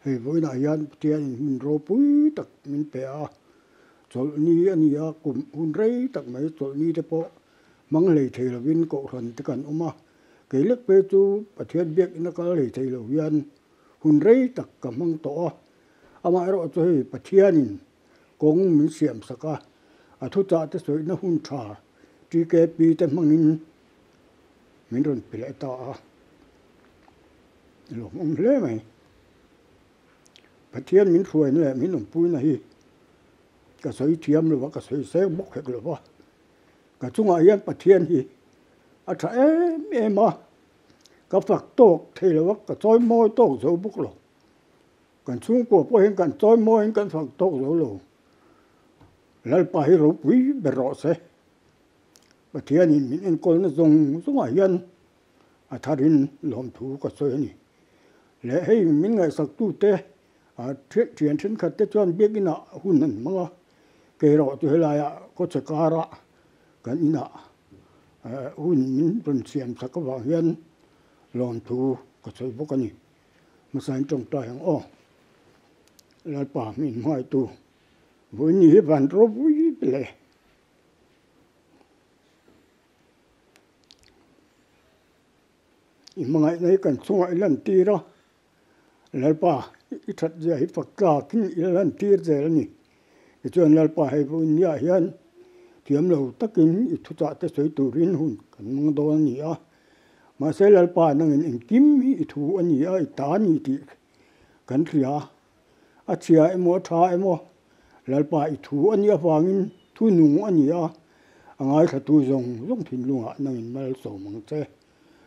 Hei vawiinah hian Pathianin hmun ropui tak min pe a, chawlhni a ni a, kum hun rei tak mai chawlhni te pawh hmang hlei thei lovin kohhran te kan awm a, kei lek phei chu Pathian biakina kal hlei thei lo hian hun rei tak ka hmang tawh a, amaherawh chu hei Pathianin kawng min siam sak a, a thuchah te sawihna hun tha TKP te hmangin min rawn pe leh ta a, lawmawm hle mai. Pathian min hruaina leh min awmpuina hi ka sawi thiam lo va, ka sawi seng bawk hek lo va, ka chungah hian Pathian hi a tha em em a, ka fak tawk thei lo va, ka chawi mawi tawk zo bawk lo. Kan chhungkua pawh hian kan chawi mawiin kan fak tawk zo lo. Lalpa hi ropui ber rawh se. Pathianin min enkawlna zawng zawngah hian a tharin lawmthu ka sawi a ni. Leh hei min ngaihsaktute thian thenkhat te chuan biakinah hun an hmang a, kei erawh chu helaiah khawchhe karah kan inah hun min rawn siam sak avang hian lawmthu ka sawi bawk a ni. Hmasain tawngtai ang aw. Lalpa min hmaitu vawiin hi van ropui leh. I hmangaihna hi kan chungah i lantir a, Lalpa i that zia hi fak tlakin i la lantir zel a ni. Tichuan Lalpa hei pawh India hian thiam lo takin i thuchah te sawi turin hun kan hmang dawn a ni a. Mahse Lalpa nangin engkim hi i thu a ni a, i ta a ni tih kan hria. A chhia emaw a tha emaw Lalpa i thu a nih avangin thu nung a ni a, a ngaithlatu zawng zawng thinlungah nangin malsawm ang che.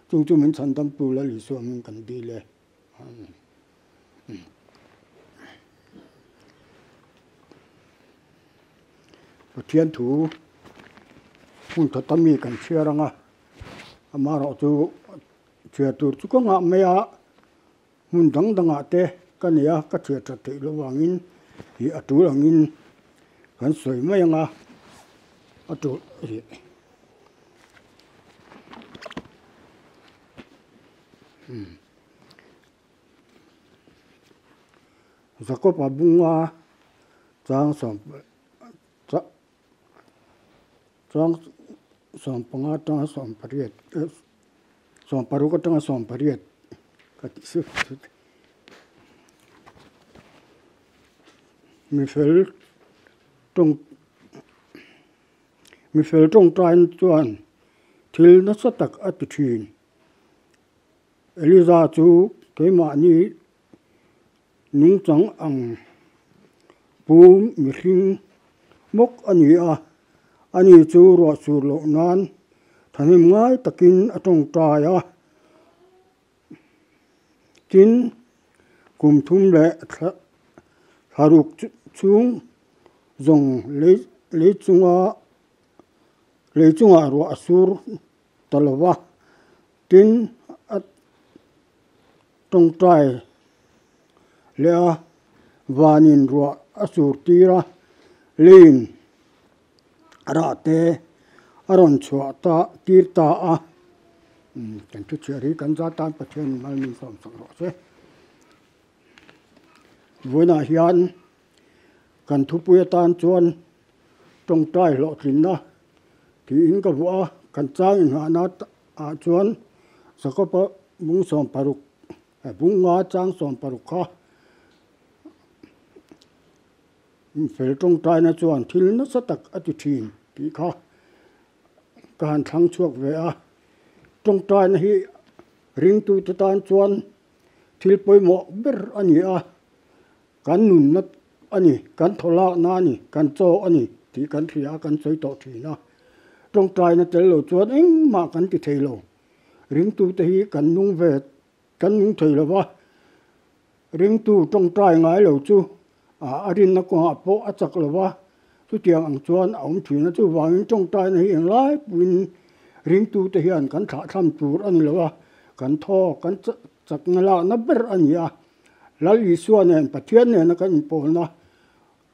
Chung chu min chhandamtu Lal Isua hming kan dil e. Amen. Pathian thu hmun tha tam mi kan chhiar ang a, amaherawh chu chhiar tur chu ka ngah mai a. Hmun dang dangah te ka nei a, ka chhiat that theih loh vangin ih a tul angin kan sawi mai ang a, a tul ih umm Jakob-a bunga chang sawm chang sawmpanga atanga sawmpariat Sawmparuk atanga sawmpariat ka tih sup sup. Mifel tawng mifel tawngtain chuan thil nasa tak a ti thin. Eliza chu keimahni nungchang ang pu mihring bawk a ni a, ani chu ruah sur loh nan thahnem ngai takin a tawngtai a. Tin, kum thum leh thlaruk chhung zawng lei chunga lei chungah ruah a sur ta lo va, tin a Tawngtai leh a vanin ruah a sur tir a, leiin rah te a rawn chhuah ta tir ta a. Kan thu chhiar hi kan za tan Pathian in mal min sawm sak rawh se. Vawiinah hian kan thupui atan chuan tawngtai hlawhtlinna tiin ka vuah a, kan chang inghahna ah chuan Jakob-a bung 60 bung nga chang 60 kha fel tawngtaina chuan thil nasa tak a ti thin tih kha ka han thlang chhuak ve a. Tawngtaina hi ringtute tan chuan thil pawimawh ber a ni a, kan nunna a ni, kan thawlakna a ni, kan chaw a ni tih kan hria a, kan sawi tawh thin a. Tawngtaina tel lo chuan engmah kan ti thei lo. Ringtute hi kan nung ve, kan nung thei lo va, ringtu tawngtai ngai lo chu a rinna kawngah pawh a chak lo va, chutiang ang chuan a awm thin a. Chuvangin tawngtaina hi englai pawhin ringtute hian kan thlahthlam tur a ni lo a, kan thaw, kan chakna lakna ber a ni a. Lal Isua nen Pathian nena kan inpawlna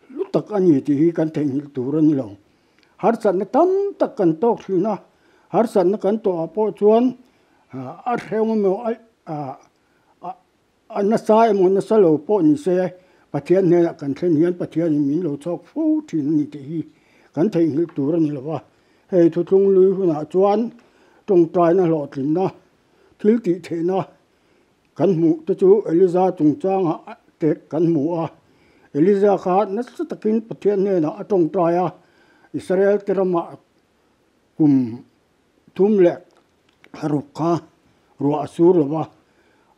hlu tak a ni tih hi kan theihnghilh tur a ni lo. Harsatna tam tak kan tawk thin a, harsatna kan tawhah pawh chuan a hreu emaw a A nasa emaw nasa lo pawh ni se Pathian hnenah kan thlen hian Pathianin min lo chhawk fo thin a ni tih hi kan theihnghilh tur a ni lo va. Hei thuthlung lui hunah chuan tawngtaina hlawhtlinna, thil tih theihna kan hmuh te chu Eliza chungchangah te kan hmu a. Eliza kha nasa takin Pathian hnenah a tawngtai a, Israel te ramah kum thum leh ruk kha ruah a sur lo va,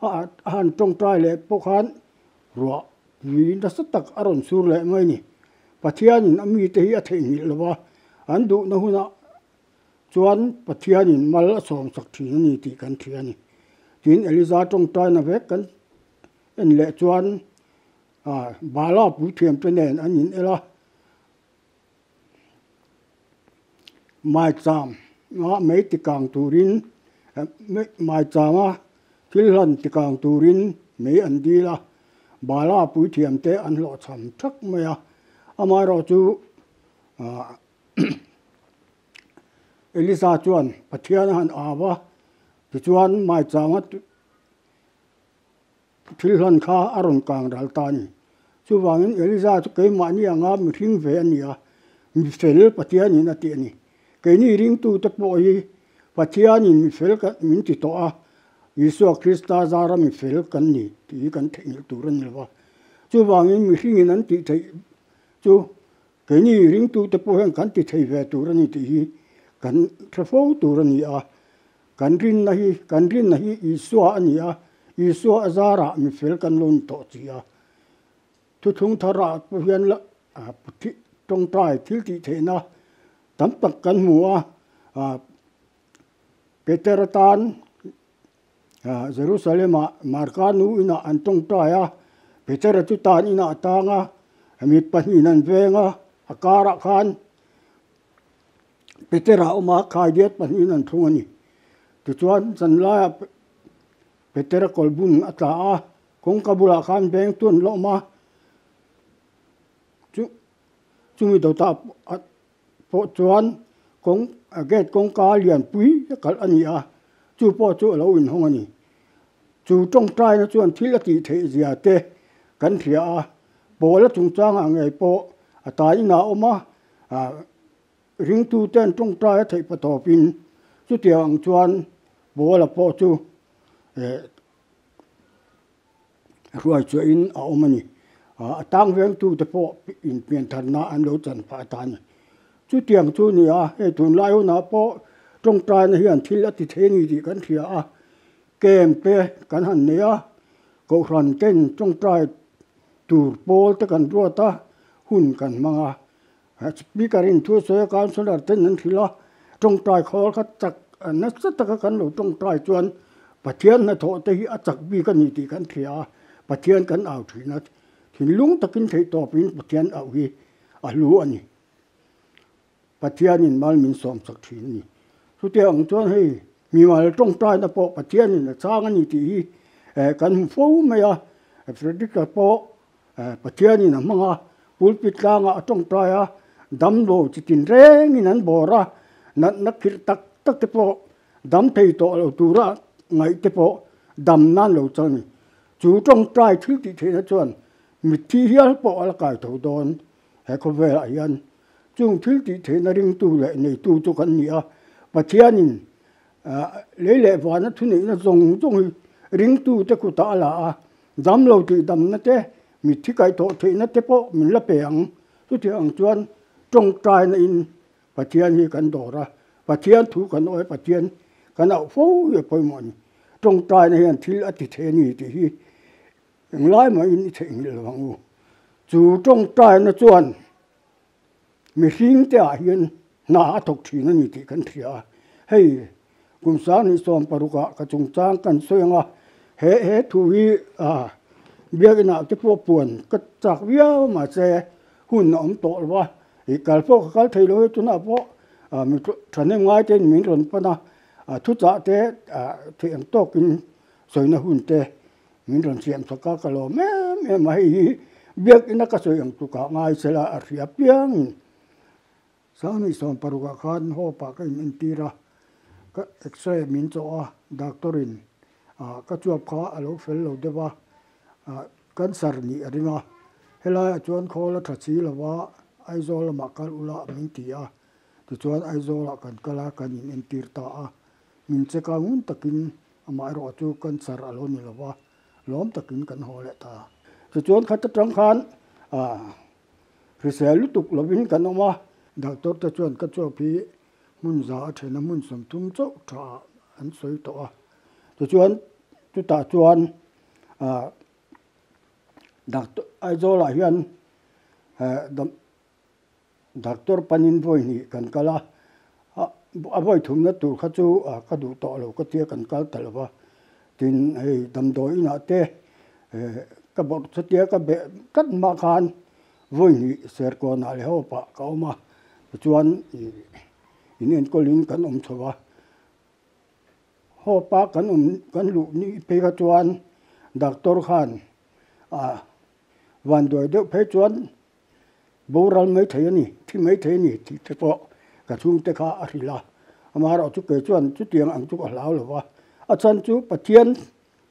a han tawngtai leh pawh khan ruah pui nasa tak a rawn sur leh mai a ni. Pathianin a mite hi a theihnghilh lo va, an duhna hunah chuan Pathianin mal a sawmsak thin a ni tih kan hria a ni. Tin, Eliza tawngtaina vek kan en leh chuan Baala puithiamte nen an inel a. Maicham a mei tikang turin maicham a thil hlan tikang turin mei an dil a, Bala puithiam te an hlawhchham thak mai a, amaherawhchu Elisa chuan Pathian a han au a, tichuan maicham a Thil hlan kha a rawn kang ral ta a ni. Chuvangin Eliza chu keimahni anga mihring ve a ni a, mi fel Pathianin a ti a ni. Keini ringtute pawh hi Pathianin mi fel min ti tawh a, Isua Krista zara mi fel kan ni tih hi kan theihnghilh tur a ni lo va. Chuvangin mihringin an tih theih chu keini ringtute pawh hian kan ti thei ve tur a ni tih hi kan hre fo tur a ni a. Kan rinna hi, kan rinna hi Isua a ni a, Isua a zarah mi fel kan lo ni tawh chi a. Thuthlung tharah pawh hian la tawngtai thil tih theihna tam tak kan hmu a, Peter atan Jerusalem-ah Marka nu inah an tawngtai a, Petera chu tan inah a tang a, mi pahnihin an veng a, a karah khan Petera awm a, khaidiat pahnihin an thlung a ni. Tichuan, zanlaiah Petera kawlbun a tla a, kawngka bulah khan veng chu an la awm a, chu chumi dawtah pawh chuan kawng gate kawngka lianpui a kalh a ni a, chu pawh chu a lo inhawng a ni. Chu tawngtaina chuan thil a tih theih zia te kan hria a, Paula chungchangah ngei pawh a tai inah a awm a, Ringtute an tawngtai a theih patawpin chutiang ang chuan Paula pawh chu hruaichhuahin a awm a ni. A tang vengtute pawh inpiantharna an lo chan phah ta a ni. Chutiang chu ni a, hei tunlai hunah pawh tawngtaina hian thil a ti thei a ni tih kan hria a, camp te kan han nei a, kohhran ten tawngtai tur pawl te kan ruat a, hun kan hmang a. Speaker in thu sawi a councillor ten an hrilh a, tawngtai khawl kha chak nasa taka kan lo tawngtai chuan Pathian hnathawh te hi a chak bik a ni tih kan hria a, Pathian kan au thin a, thinlung takin theihtawpin Pathian auh hi a hlu a ni. Pathianin mal min sawm chak thin a ni. Chutiang ang chuan hei mimal tawngtaina pawh Pathianin a chang a ni tih hi kan hmu fo mai a, Frederick-a pawh Pathianin a hmang a, pulpit tlangah a tawngtai a, damlo chi tin rengin an bawr a, natna khirh tak tak te pawh dam thei tawh lo tura ngaih te pawh dam nan lo chang a ni. Chu tawngtai thil tih theihna chuan mitthi hial pawh a la kai tho dawn he khawvelah hian. Chung thil tih theihna ringtu leh neitu chu kan ni a, Pathianin lei leh vana thuneihna zawng zawng hi ringtute kutah a la a, Damlo tih damna te, mitthi kaihthawh theihna te pawh min la pe ang. Chutiang ang chuan tawngtaina in Pathian hi kan dawr a, Pathian thu kan awih a, Pathian kan auh fo hi a pawimawh a ni. Tawngtaina hian thil a ti thei a ni tih hi englai mahin i theihnghilh lo ang u. Chu tawngtaina chuan Mihring te ah hian hna a thawk thin a ni tih kan hria a, hei kum sanghnih 60 ah ka chungchang kan sawi ang a, he he thu hi ah biakinn ah te pawh puan ka chak viau a mahse hun a awm tawh lo a, ih kal pawh ka kal thei lo e tunah pawh ah mi thahnem ngai ten min rawn pan a, ah thuchah te ah theih ang tawkin sawina hun te Min rawn siam chak a, ka lawm em em a, hei hi biakina ka sawi ang tukah ngai sela a hria piangin Sanghnih 60 ah khan Hope ah ka in entir a, ka x-ray min chawh a, doctor in ah ka chuap kha a lo fel lo deuh a. Cancer nih a ring a, helaiah chuan khawl a tha si lo va, Aizawl lamah kal ula min ti a, tichuan Aizawlah kan kal a, kan in entir ta a, min check a ngun takin amaherawh chu cancer a lo ni lo va, lawm takin kan haw leh ta. Tichuan khat atang khan hrisel lutuk lovin kan awm a, doctor te chuan ka chuap hi hmun za a then a hmun 30 chauh tha ah an sawi tawh a, tichuan chutah chuan ah doctor Aizawl ah hian doctor panin vawi hnih kan kal a, a vawi thumna tur kha chu ka duh tawh lo ka tia kan kal ta lo va, tin hei damdawi inah te ka bawrh chutia ka beh tlat hma khan vawi hnih Serkawnah leh Hope-ah ka awm a, tichuan in enkawlin kan awm chho a. Hope-a kan awm kan luh ni phei kha chuan doctor khan ah vanduai deuh phei chuan boral mai thei a ni, thi mai thei a ni tih te pawh ka chhungte kha a hrilh a. Amaherawh chu kei chuan chutiang ang chu ka hlau lo va, a chhan chu Pathian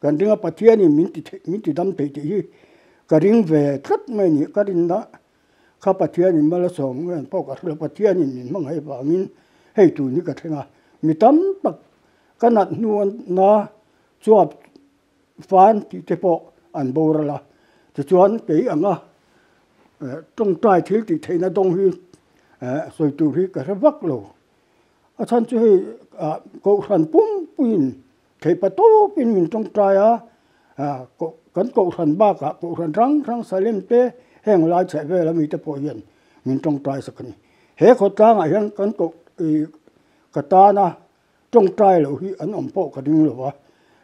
Kan ringa Pathianin min ti theih min ti dam theih tih hi ka ring ve tlat mai a ni. Ka rinna kha Pathianin mal a sawm nge an pawh ka hre lo. Pathianin min hmangaih vangin hei tun hi ka thleng a. Mi tam tak ka nat hnuana chuap fan tih te pawh an boral a. Tichuan kei anga tawngtai thil tih theihna dawng hi sawi tur hi ka hre vak lo. A chhan chu hei kohhran pumpuiin Theihpa tawpin min tawngtai a, kan kohhran bakah kohhran hrang hrang Salem te heng lai chheh vel ami te pawh hian min tawngtai sak a ni. He khawtlangah hian kan koh ka tana tawngtai loh hi an awm pawh ka ding lo va,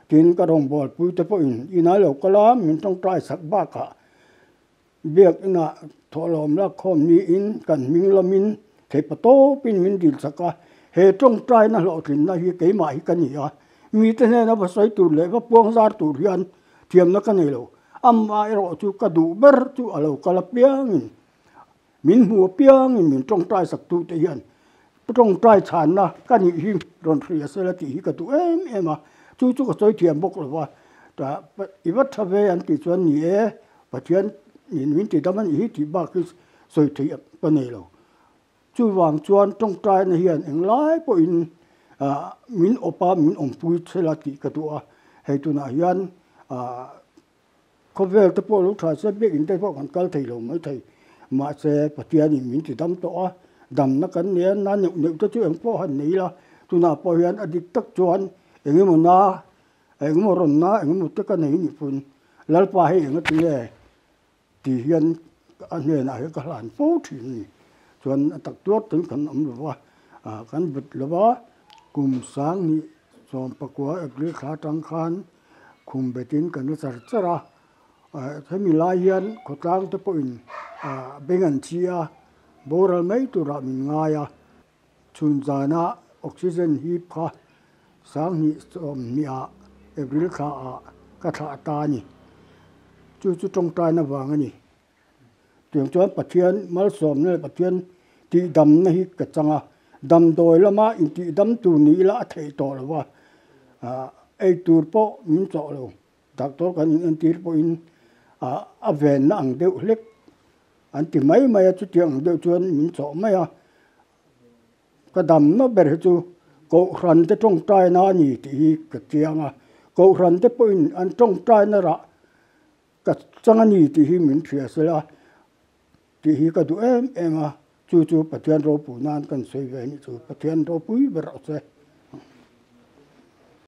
tin ka rawngbawlpui te pawhin inah lo kal a min tawngtai sak bakah Biak inah thawhlawm lakkhawm niin kan hming lamin theihpa tawpin min dil chak a, he tawngtaina hlawhtlinna hi keimah hi ka ni a, mite hnena va sawi tur leh va puang zar tur hian thiamna ka nei lo. Amah erawh chu ka duh ber chu a lo kal apiangin, min hmu apiangin min tawngtai saktute hian tawngtai chhanna ka nih hi rawn hria sela tih hi ka duh em em a, chu chu ka sawi thiam bawk lo va, i va tha ve an tih chuan ni e, Pathian in min ti dam a nih hi tih bak hi sawi theih ka nei lo. Chuvang chuan tawngtaina hian englai pawhin min awp a, min awmpui thela tih ka duh a, hei tunah hian khawvel te pawh lo tha se biakinn te pawh kan kal thei lo mai thei. Mahse Pathianin min ti dam tawh a, damna kan nei a, na neuh neuh te chu eng pawh han nei ila, tunah pawh hian a dik tak chuan engemaw na Engemaw rawnna engemaw te ka nei nih pawn Lalpa hei enga ti nge ti hian a hnenah hian ka hlan fo thin a ni. Chuan a tak tuar ten kan awm lo va, kan bet lo va. Kum 2019 April thla atang khan khum betin kan la char char a. Hemi lai hian khawtlang te pawhin beng an chi a, boral mai turah min ngai a. Chhun zana oxygen hip kha 2020 ah April thla ah ka thlah ta a ni. Chu chu tawngtaina vang a ni. Tiang chuan Pathian malsawmna leh Pathian tihdamna hi ka chang a, damdawi lama intihdam tur ni ila a theih tawh lo va, ei tur pawh min chawh lo. Doctor kan in entir pawhin a venna ang deuh hlek an ti mai mai a, chutiang ang deuh chuan min chawh mai a. Ka damna ber hi chu Kohhran te tawngtaina a ni tih hi ka chiang a, Kohhran te pawhin an tawngtaina rah ka chang a ni tih hi min hria sela tih hi ka duh em em a, chu chu Pathian ropui nan kan sawi ve a nih chu, Pathian ropui ber rawh se.